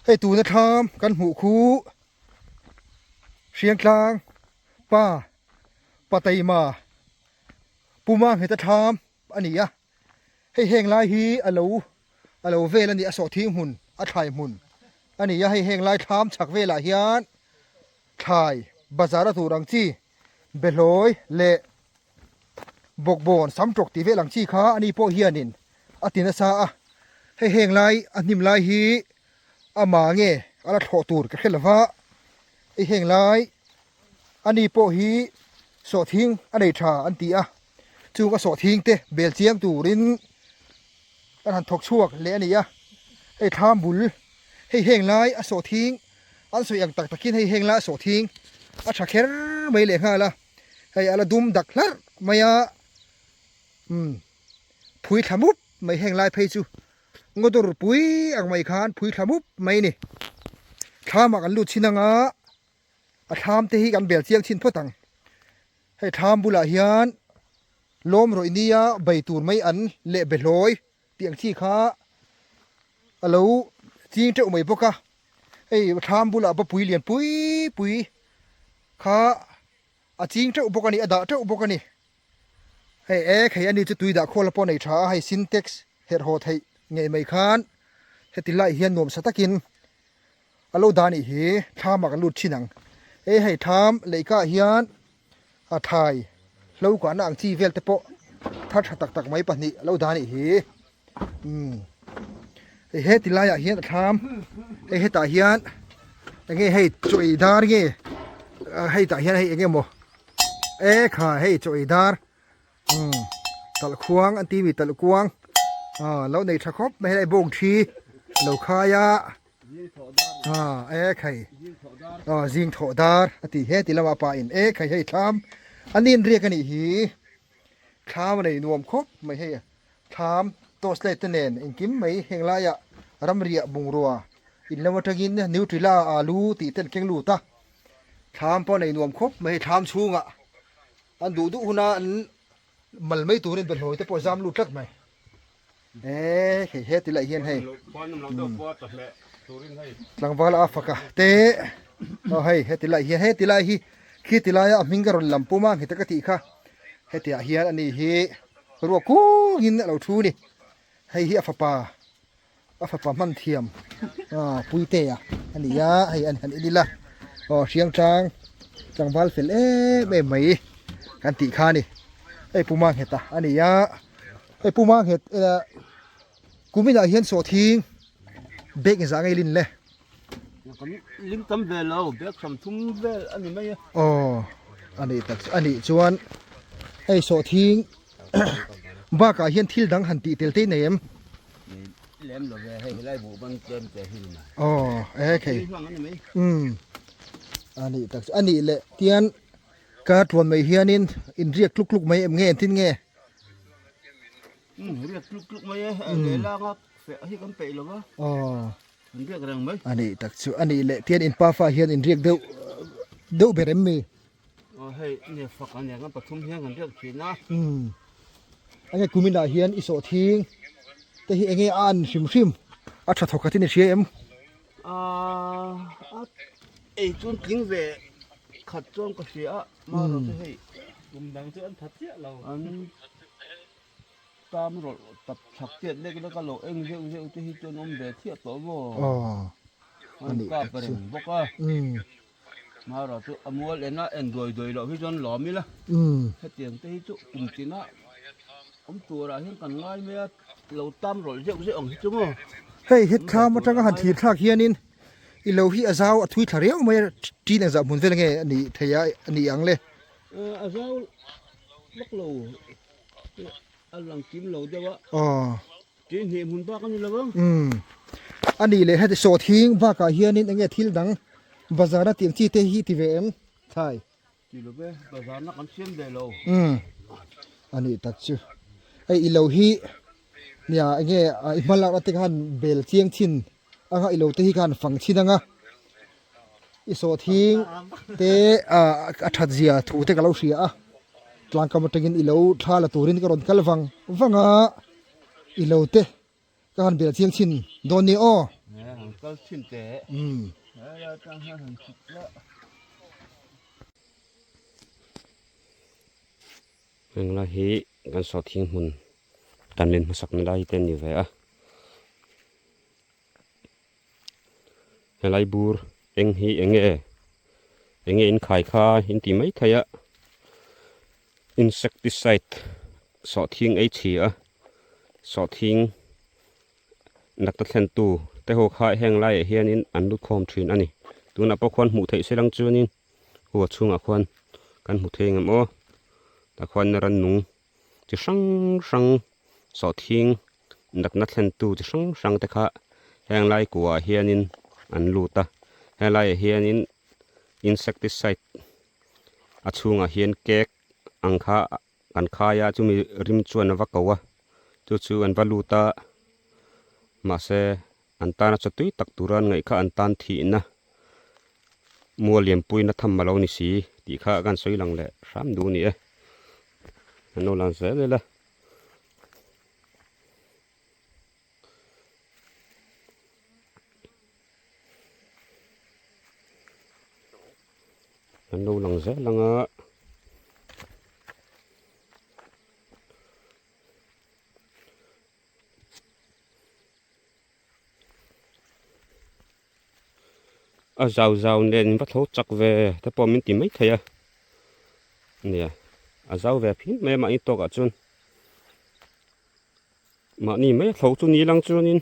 Speaker 1: Hei tuna thlam kan hmuh khu Hriangtlang pa Pataima Puma ngheta thlam a ni a hei heng lai hi a lo a lo vel a ni a sawhthing hmun a thlai hmun a ni a hei heng lai thlam chhak velah hian thlai bazar a tur ang chi behlawi leh bawkbawn sam tawk tih vel ang chi kha ani pawh hianin a ti nasa a hei heng lai a hnim lai hi ama nge a la thlawh tur ka hre lova hei heng lai ani pawh hi sawhthing a nei tha an ti a chung a sawhthing te bel chiang turin kan han thawk chhuak leh a ni a hei thlam bul hei heng lai a sawhthing an sawi ang tak takin hei heng lai a sawhthing a tha kher mai leh nghal a hei a la dum dak hlarh mai a umm phui thla mup mai heng lai phei chu ngaw dawr pui ang mai khan phui thla mup mai a ni thlamah kan lut chin anga a thlam te hi kan bel chiang chin phawt ang hei thlam bulah hian lawm rawih nia bei tur mai an leh behlawi tih ang chi kha a lo ching teuh mai bawk a hei thlam bulah bapui lian pui pui kha a ching teuh bawk a ni a dah teuh bawk a ni hei ek hei ani chu tui dah khawl pawh a nei tha a hei sintex herh haw theih ngei mai khan heti lai hian nuam sa takin A lo dah anih hi thlam ah kan lut thin ang. Hei hei thlam leihka ah hian a thai hlo kahna ang chi vel te pawh thar tha tak tak mai pahnih a lo dah anih hi. Umm hei heti lai ah hian a thlam hei hetah hian enge hei chaw ei dar nge hei tah hian hei enge maw e kha hei chaw ei dar umm talhkhuang an ti mi talhkuang ah lo nei tha khawp mai helai bawng thi lo khai a. E khai zing thawh dar a ti he ti lama pa in e khai hei thlam a nin riak a nih hi thlam a nei nuam khawp mai hei thlam torch light te nen engkim mai heng laiah ramriah bungrua in lam atangin nutella alu tih te an keng lut a thlam pawh a nei nuam khawp mai hei thlam chhungah an duh duh huna an. Mal mai turin bawlhhlawh te pawh zam lut tlat mai. E hei he ti lah hian hei tlangval a faka te aw hei he ti lai hian he ti lai hi khi ti laia a hming ka rawn lam pum a ngheta ka tih kha hetiah hian ani hi ruak kungin a lo thu ni hei hi a fapa a fapa hman thiam ah puitea a ni a hei an han en ila aw hriang tlang tlangval fel em em mai kan tih kha a ni hei puma ngheta a ni a hei puma nghet eh kuminah hian sawhthing bag engzah nge lin le
Speaker 2: kan lim tam ve lo bag sawmthum vel a ni mai a
Speaker 1: aw a nih tak chu a nih chuan hei sawhthing Bakah hian thil dang han tih tel te nei em?
Speaker 2: Lem lo ve hei helai buh ban tlem te hi ni mai.
Speaker 1: Aw e khei. Um ani tak chu ani le tian ka tuan mai hianin in riak tluk tluk mai em nge entin nge?
Speaker 2: Um riak tluk tluk mai e lehlang a feh hi kan peih lo va.
Speaker 1: Aw
Speaker 2: An riak reng mai.
Speaker 1: Ani tak chu ani le tian in pafa hian in riak deuh deuh ber em mi?
Speaker 2: Aw hei nge fak a nia kan pathum hian kan riak thin a.
Speaker 1: Umm enge kumin ah hian i sawh thing te hi enge a an hrim hrim a tha thawk khat in i hria em?
Speaker 2: Aaa a ei chuan tling ve khat chuan ka hria a mahro chu hei
Speaker 3: kum dang chu an tha chiah lo.
Speaker 2: An tam rawlh tap chhak chiat lek lek a lo eng zeuh zeuh te hi chuan awm ve thiah tawh maw?
Speaker 1: Aw
Speaker 2: an kap reng bawk a.
Speaker 1: Umm
Speaker 2: Hmara chu a mual en a, en duai duai loh hi chuan lawm ila. Hetiang te hi chu kum tina awm turah hian kan ngai mai a, lo tam rawlh zeuh zeuh ang hi chu maw.
Speaker 1: Hei he thlam atanga han thlir thlak hianin i lo hi a zau a thui thla riau mai a, ṭin engzah hmun vel nge a nih theih a a nih ang le?
Speaker 2: A zau vak lo, a lang kim lo deuh a.
Speaker 1: Aw.
Speaker 2: Tih hnih hmun bak a ni lo ang.
Speaker 1: Umm. A nih leh heti sawt hing bakah hianin enge thil dang bazar a tih ang chi te hi ti ve em thlai?
Speaker 2: Ti lo ve, bazar na kan siam ve lo.
Speaker 1: Umm. A nih tak chu. Hei i lo hi nia enge i hma lak ate khan bel chiang thin anga i lo te hi khan fang thin anga i sawt hing te a that zia thu te ka lo hria a tlangkam atangin i lo thla la turin ka rawn kal vang vang a. I lo te ka han bel chiang thin dawn ni aw.
Speaker 2: Han kal thin teh.
Speaker 1: Umm.
Speaker 2: Helai tang hian han chhuk la.
Speaker 4: Henglai hi kan sawhthing hmun tan len hmasak na lai te a ni ve a. Helai bur eng hi eng nge eng nge in khai kha in ti mai thei a insecticide sawhthing ei chhi a sawhthing natna thlen tu te ho kha heng laiah hianin an lut khawm thin a ni tunah pawh khuan hmuh theih se lang chuanin huwa chhungah khuan kan hmu thei ang em aw tah khuan rannung chi hrang hrang sawhthing natna thlentu chi hrang hrang te kha heng lai kuah hianin an lut a helai ah hianin insecticide a chhungah hian cake ang kha an khai a chumi rim chuan a va ko a chu chu an va lut a mahse an tana chaw tui tak tura an ngaih kha an tan thihna mual lianpuina tham a lo ni si tih kha kan sawi lang leh hram duh a ni e an lo lang zel ila. An lo lang zel ang a. A zau zau nen in va tho chak ve te pawh min ti mai thei a nia a zau ve phian mai a mahni tawkah chuan mahni mai a tho chu ni lang chuanin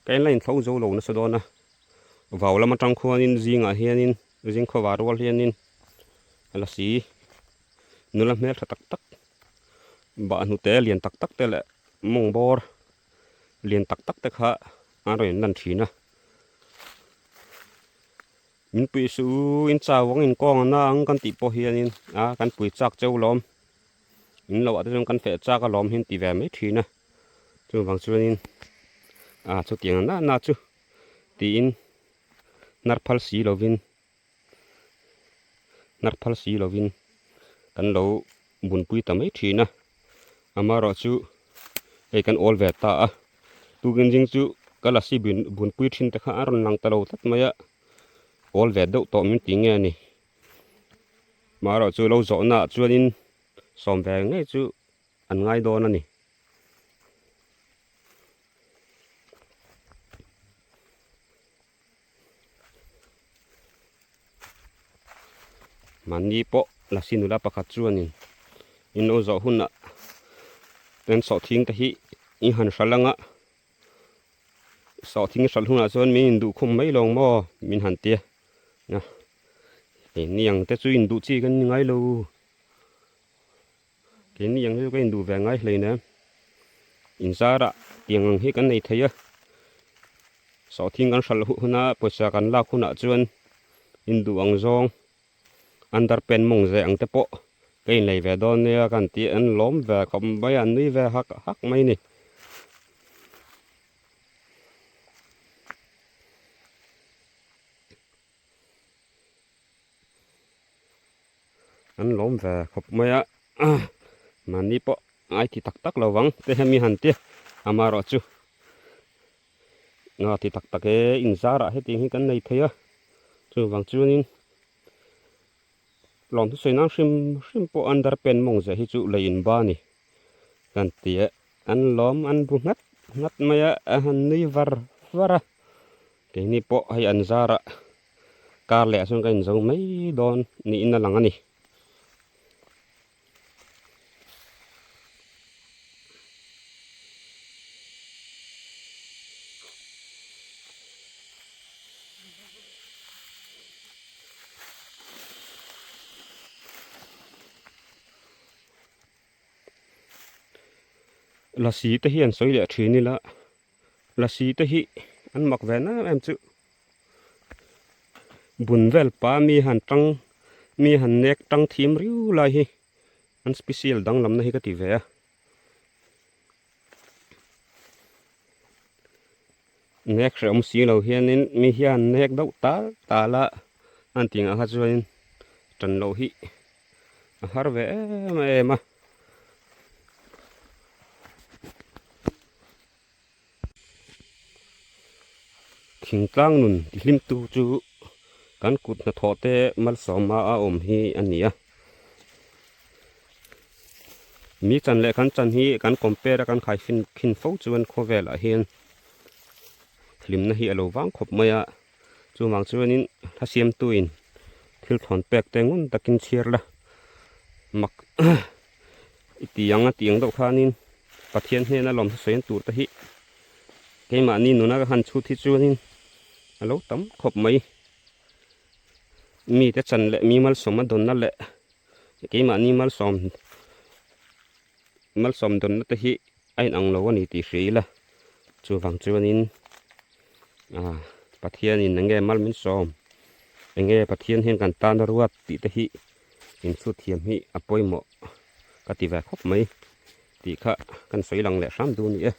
Speaker 4: ka en la in tho zo lo nasa dawn a vau lam atang khuanin zingah hianin zing khawvar rual hianin a la si nula hmeltha tak tak bah hnute lian tak tak te leh mawng bawr lian tak tak te kha an rawn inlan thin a min pui suh u in chau ang in kawng a na ang kan tih pawh hianin a kan pui chak cheu lawm in loh ah te chuan kan feh chak alawm hi an ti ve mai thin a chuvang chuanin ah chutiang na na chu tiin hnar phal si lovin hnar phal si lovin. kan lo bunpui ta mai thin a amaherawhchu hei kan awl ve ta a tukin zing chu ka lasi bunpui thin te kha a rawn lang ta lo tlat mai a awl ve deuh tawh min ti nge a ni amaherawhchu lo zawhna ah chuanin sawm ve ngei chu an ngai dawn a ni. Mahni pawh lasi nula pakhat chuanin in lo zawh hunah ten sawhthing te hi i han hral anga sawhthing hral hunah chuan min induh khum mai lawng maw min han tia a keini ang te chu induh chi kan ni ngai lo keini ang te chu ka induh ve ngai hlein em inzarah tiang ang hi kan nei thei a sawhthing kan hralh huh huna pawisa kan lak hunah chuan induh ang zawng underpant mawng zeh ang te pawh ka inlei ve dawn nia kan tih an lawm ve khawp mai a an nui ve hak hak mai a ni. An lawm ve khawp mai a mahni pawh ai ti tak tak lo vang te hemi han tia amaherawhchu nga ti tak tak e inzarah hetiang hi kan nei thei a chuvang chuanin lawm thusawi nan hrim hrim pawh underpant mawng zeh hi chu lei in ba a ni kan ti e an lawm an bu nghat nghat mai a a han nui var var a keini pawh hei an zarah kar leh ah chuan ka inzo mai dawn niin a lang a ni. Lasi te hi an sawi leh thin ila lasi te hi an mak ve em em chu. Bun vel pa mi han tang mi han nek tang thim riu lai hi an special danglamna hi ka ti ve a. Nek hrehawm si lo hianin mi hian nek deuh tal tal a an tih ngah kha chuanin tan loh hi a har ve em em a. Thingtlang nun tihlimtu chu kan kut hnathawh te malsawma a awm hi a ni a. Mi chan leh kan chan hi kan compare a kan khai fin khin fo chuan khawvelah hian hlimna hi a lo vang khawp mai a. Chuvang chuanin hla siamtuin thil thawn pek te ngun takin chhiar la mak i ti ang a tih ang deuh khanin Pathian hnena lawm hmasawi an tur te hi keimahni nuna ka han chhut hi chuanin a lo tam khawp mai. Mite chan leh mi malsawm a dawnna leh keimahni malsawm malsawm dawnna te hi a inang lo a ni tih hria ila chuvang chuanin ah Pathianin eng nge mal min sawm eng nge Pathian hian kan tan a ruat tih te hi inchhut thiam hi a pawimawh ka ti ve khawp mai tih kha kan sawi lang leh hram duh a ni e.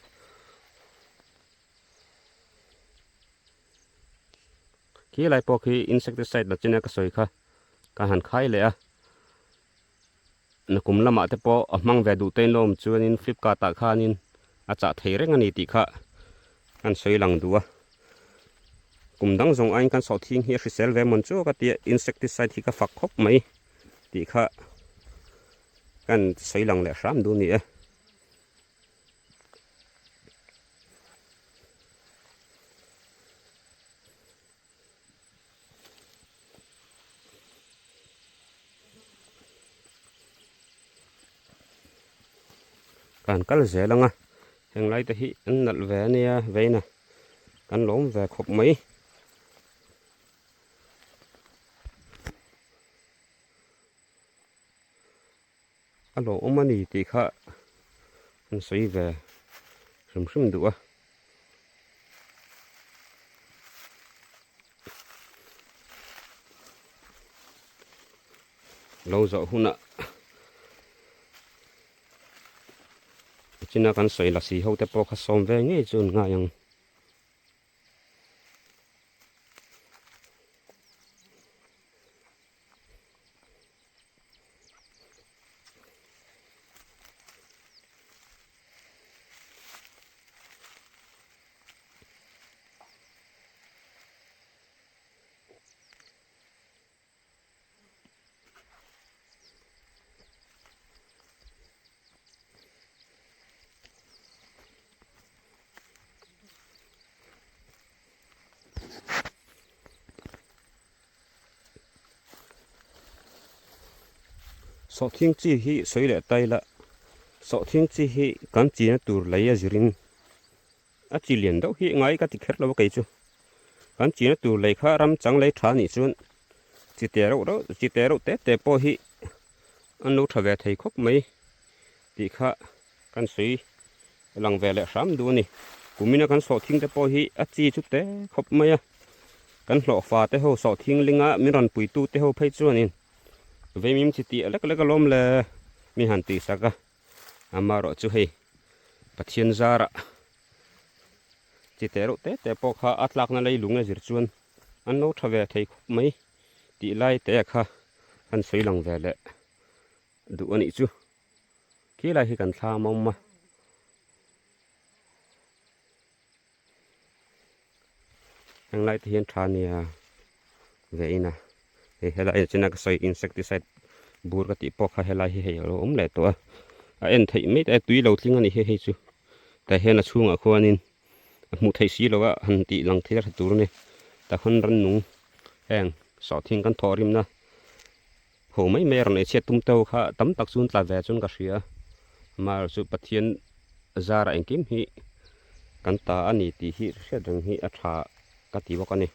Speaker 4: Khi lai pawh khi insecticide la china ka sawi kha ka han khai leh a. Nakum lamah te pawh a hmang ve duh te in lo awm chuanin flipkart ah khanin a chah thei reng a ni tih kha kan sawi lang duh a. Kum dang zawng aiin kan sawhthing hi a hrisel ve mawn chu ka tia insecticide hi ka fak khawp mai tih kha kan sawi lang leh hram duh a ni e. Kan kal zel ang a heng lai te hi an nalh ve ania veina kan lawm ve khawp mai. A lawmawm a ni tih kha an sawi ve hrim hrim duh a. Lo zawh hunah china kan sawi lasi ho te pawh kha sawm ve ngei chu an ngai ang. Sawhthing chi hi sawi leh ta ila, sawhthing chi hi kan china tur lei a zirin a chi lian deuh hi ngai ka ti kher lo a kei chu. Kan china tur lei kha ram chang lei tha nih chuan chi te reuh reuh chi te reuh te te pawh hi an lo tha ve thei khawp mai tih kha kan sawi lang ve leh hram duh a ni. Kumina kan sawhthing te pawh hi a chi chu te khawp mai a, kan hlawhfa te ho sawhthing linga min rawn puitu te ho phei chuanin Veimim chi tih lek lek alawm le mi han tih sak a, amaherawh chu hei Pathian zarah chi teh reuh te te pawh kha a tlakna leilung a zir chuan an lo tha ve thei khawp mai tih lai te kha han sawi lang ve leh duh a nih chu. Khi lai hi kan thlam a awm a. Heng lai te hian tha nia ve in a hei helai ah chuan ka sawi insecticide bur ka tih pawh kha helai hi hei alo awm leh tawh a a en theih mai te tui lo tling a ni hi hei chu tah hian a chhungah khuanin a hmuh theih si lo a han tih lang thei a tha tur a ni tah khawn rannung heng sawhthing kan thawh rimna ho mai mai a rawn eichhiat tum teuh kha tam tak chu an tla ve chuan ka hria amaherawh chu Pathian zarah engkim hi kan ta a ni tih hi hriat reng hi a tha ka ti bawk a ni.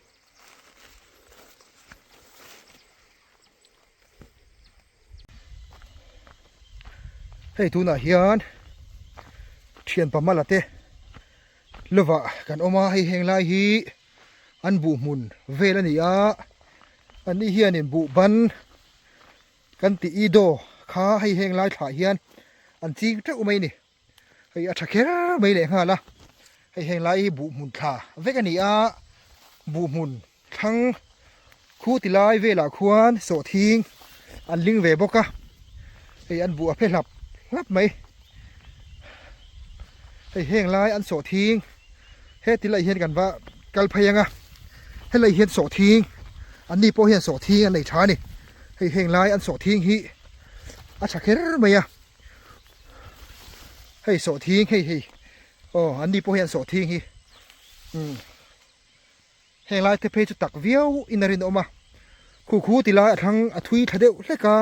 Speaker 1: Hei tunah hian thian pamala te lovah kan awm a hei heng lai hi an buh hmun vel a ni a an ni hianin buh ban kan tih i daw kha hei heng lai thlah hian an ching teuh mai a ni hei a tha kher mai leh nghal a hei heng lai hi buh hmun thla vek a ni a buh hmun thlang khu ti lai velah khuan sawhthing an ling ve bawk a hei an buh a phe hlap hlap mai hei heng lai an sawhthing heti lai hian kan va kal phei anga helai hian sawhthing an ni pawh hian sawhthing an nei tha a ni hei heng lai an sawhthing hi a tha kher mai a hei sawhthing hei hei aw an ni pawh hian sawhthing hi umm heng lai te phei chu tak viau in a rinawm a khu khu ti lai a thlang a thui thla deuh hlek a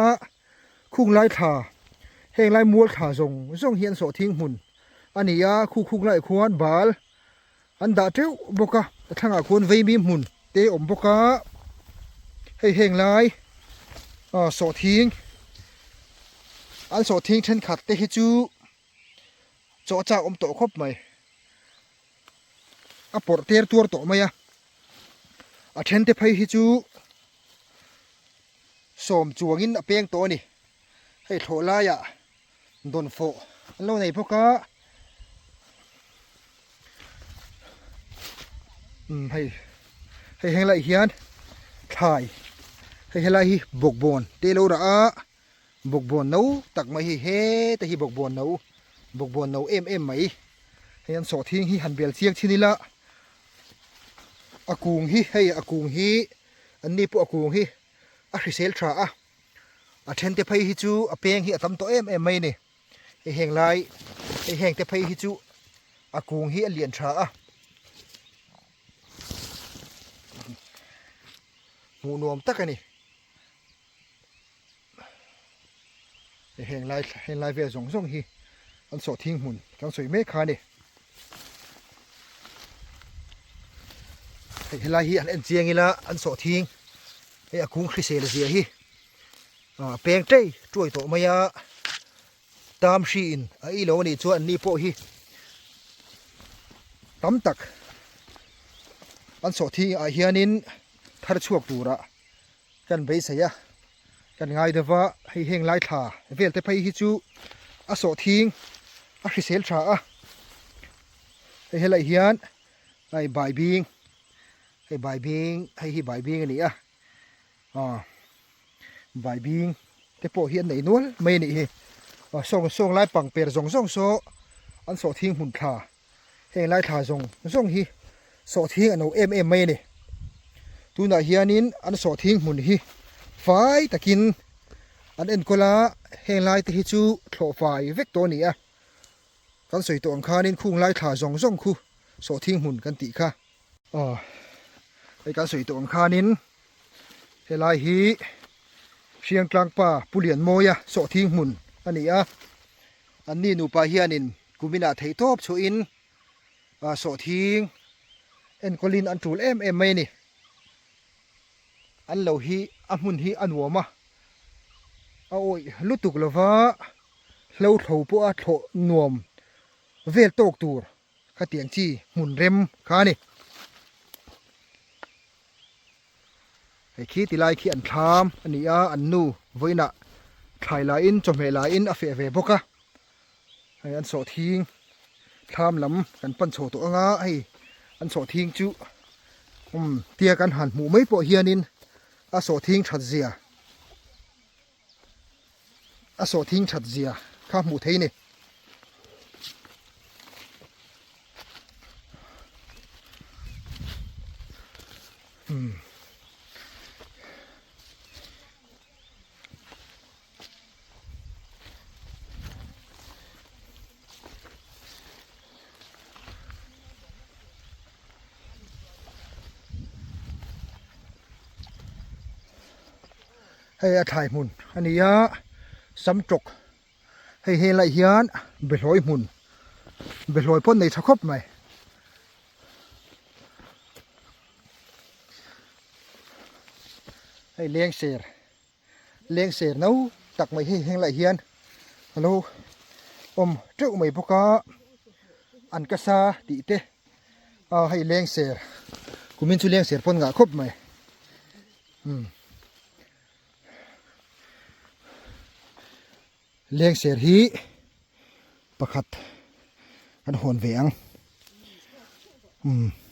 Speaker 1: khung lai thla heng lai mual thla zawng zawng hi an sawhthing hmun a ni a khu khung laiah khuan bal an dah teuh bawk a a thlangah khuan veimi hmun te a awm bawk a hei heng lai ah sawhthing an sawhthing thenkhat te hi chu chaw chak awm tawh khawp mai a pawrh ter tuar tawh mai a a then te phei hi chu sawm chuangin a peng tawh a ni hei thlawh laiah dawn fawh an lo nei bawk a umm hei hei heng lai hian thlai hei helai hi bawkbawn te lo rah a bawkbawn no tak mai hi heta hi bawkbawn no bawkbawn no em em mai hei an sawhthing hi han bel chiang chin ila a kung hi hei a kung hi an ni pawh a kung hi a hrisel tha a. A then te phei hi chu a peng hi a tam tawh em em mai a ni. Hei heng lai hei heng te phei hi chu a kung hi a lian tha a. Hmuh nuam tak a ni. Hei heng lai heng lai vel zawng zawng hi an sawhthing hmun kan sawi mek kha a ni. Hei helai hi an en chiang ila an sawhthing hei a kung hrisel zia hi ah peng tei tuai tawh mai a tam hri in a ei lo a nih chuan an ni pawh hi tam tak an sawhthing ah hianin thar chhuak turah kan beisei a kan ngai deuh va hei heng lai thla vel te phei hi chu a sawhthing a hrisel tha a hei helai hian hei bai bing hei bai bing hei hi bai bing a ni a ah bai bing te pawh hi an nei nual mai a nih hi ah sawng sawng lai pang per zawng zawng saw an sawhthing hmun thla Heng lai thla zawng zawng hi sawhthing a no em em mai a ni. Tunah hianin an sawhthing hmun hi fai takin an enkawl a, heng lai te hi chu thlawh fai vek tawh a ni a. Kan sawi tawh ang khanin khung lai thla zawng zawng khu sawhthing hmun kan tih kha. Aw, hei kan sawi tawh ang khanin helai hi. Hriangtlang pa Pu Lianmawia sawhthing hmun a ni a, anni nupa hianin kuminah theihtawp chhuahin sawhthing enkawlin an tul em em mai a ni. An lo hi a hmun hi a nuam a, a awih lutuk lova hlo thlo pawha thlawh nuam vel tawk tur khatiang chi hmun rem kha a ni. Hei khi ti lai khi an thlam a ni a, an nu vawiinah thlai laiin chawhmeh laiin a feh ve bawk a, hei an sawhthing thlam lam kan pan chho tawh ang a, hei an sawhthing chu umm tia kan han hmuh mai pawh hianin a sawhthing that zia a sawhthing that zia kha hmuh theih a ni. Hmm. Hei a thlai hmun a ni a sam tawk hei helaiah hian behlawi hmun behlawi pawh nei tha khawp mai. Hei lengser lengser no tak mai hi heng lai hian a lo awm teuh mai bawk a an ka sa tih te a hei lengser kumin chu lengser pawn ngah khawp mai umm lengser hi pakhat kan hawn ve ang umm.